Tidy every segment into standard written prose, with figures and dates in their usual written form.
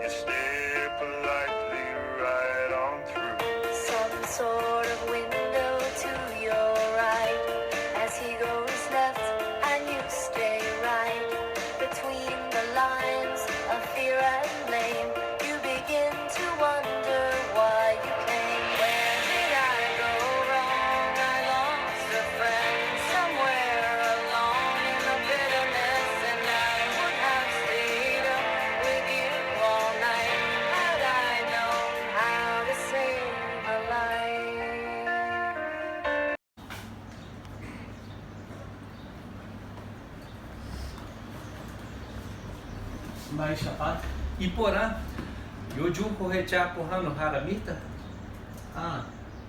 You stare politely right on through. Some sort of window to your right as he goes left and you stay right. Between the lines of fear and blame, you begin to wonder why you came. Where did I go wrong? I lost a friend somewhere along in the bitterness, and I would have stayed up with you all night had I known how to save a life. Mba'éichapa? Iporã, joju ohecha pohãnohára mitã. Ah,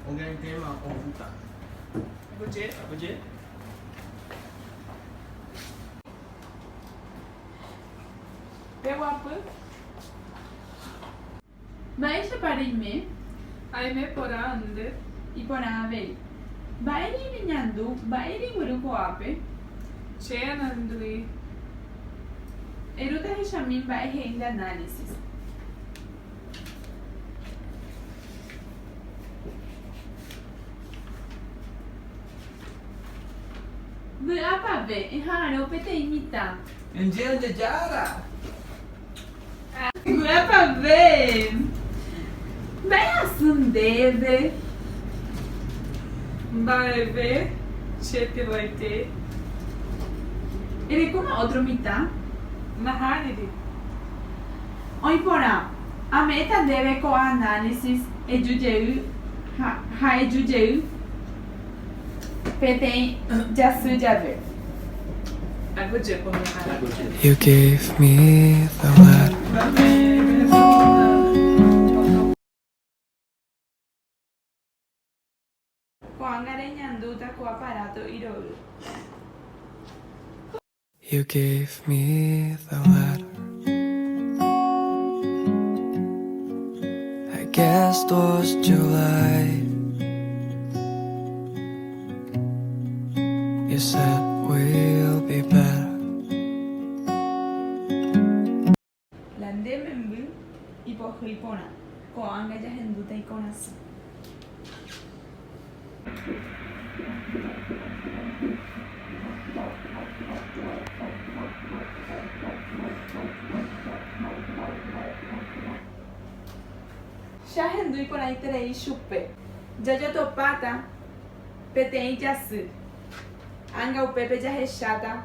og̃uahẽma oúta. Aguyje. Aguyje. Peguapy. Mba'éichapa reime? Aime porã nde. Iporã avei. Mba'ére reñandu, mba'e regueru ko'ápe? Che anandýi. Erúta hechami mba'e he'i nde análisis. Vy'apave, eha'arõ peteĩ mitã. Nde Ñandejára! Vy'apave! Mba'e hasy ndéve? Mba'eve che piroite. Erekóma ótro mitã? Nahániri. Oĩ porã, ame'ẽta ndéve ko análisis eju jey ha eju jey peteĩ jasy jave. Aguyje pohãnohára. You gave me the letter. Ko'ág̃a reñandúta ko aparato iro'y. You gave me the letter. I guess 'twas July. You said we'll be better. La nde memby ipohýi porã, ko'ág̃a jahendúta ikorasõ. Che ahendu iporãiterei chupe. Jajotopáta peteĩ jasy. Ánga upépe jahecháta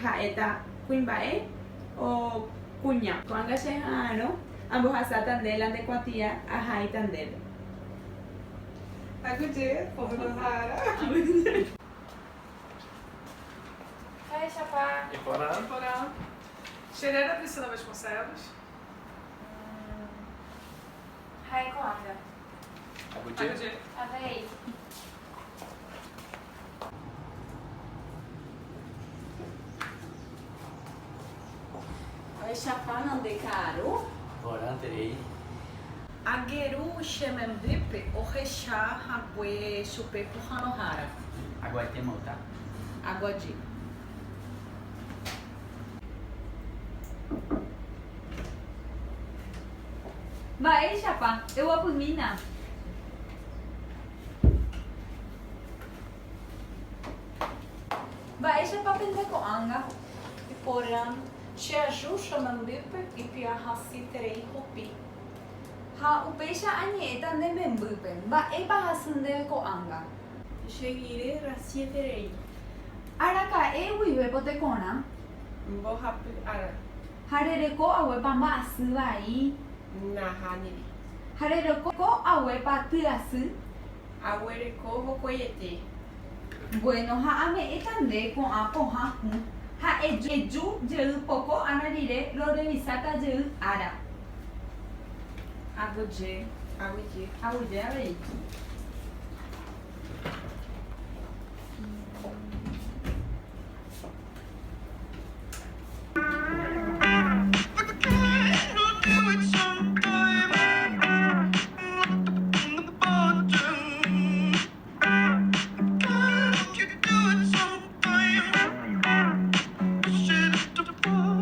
ha'éta kuimba'e o kuña. Ko'ág̃a che ha'arõ ambohasáta nde la nde kuatia ahaíta ndéve. Aguyje, pohãnohára. Jahechapa. Iporã. Iporã. Che réra Priscila Vasconcelos. Ha'e ko'ág̃a. Aguyje. Aguyje. Avei. Ohechapa nande ka'aru? Porãterei. Agueru che membýpe ohecha hague chupe pohãnohára. Aguaitéma ota. Aguaje. Mba'éichapa, eguapymína. Mba'éichapa pende ko'ág̃a? Iporã, che aju che membýpe ipy'ahasyeterei rupi. Ha upéicha añe'ẽta nde membýpe, mba'épa hasy ndéve ko'ág̃a? Che guire rasyeterei. Araka'e guivépo tekorã? Mbohapy ára. Ha rereko haguépa mba'asy vai? Nahániri. Ha rereko haguépa tyasy? Aguereko vokoiete. Bueno, ha ame'ẽta nde ko'ã pohã hũ ha eju jey poko ára rire rorevisáta jey ára. Aguyje, aguyje. Aguyje avei. Do it sometime. The bottom. Can't you do it sometime? Push it to the floor.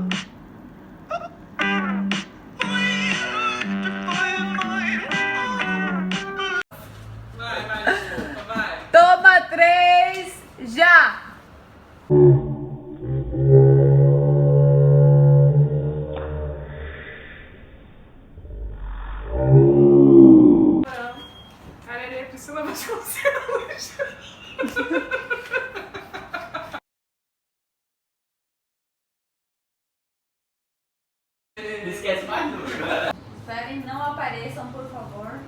Não esquece mais nunca. Esperem, não apareçam, por favor.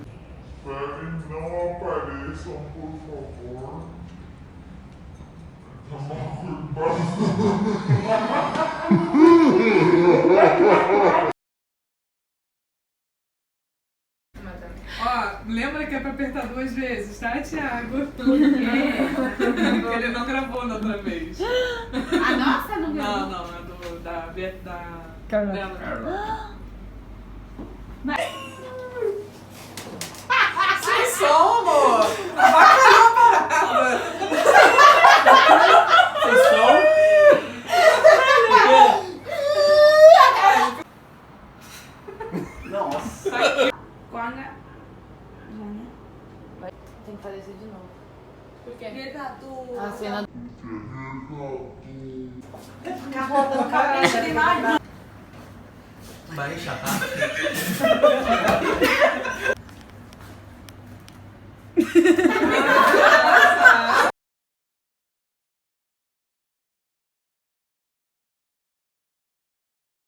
Esperem, não apareçam, por favor. Ó, lembra que é pra apertar duas vezes, tá, Thiago? Porque ele não gravou na outra vez. A nossa não gravou? Não, não, é do, da, da Carla. dela. Mas... Sem som, amor! Avacalhou a parada! Sem som? Nossa! Ko'ág̃a. Tem que fazer isso de novo. Por quê? A cena. Mba'éichapa.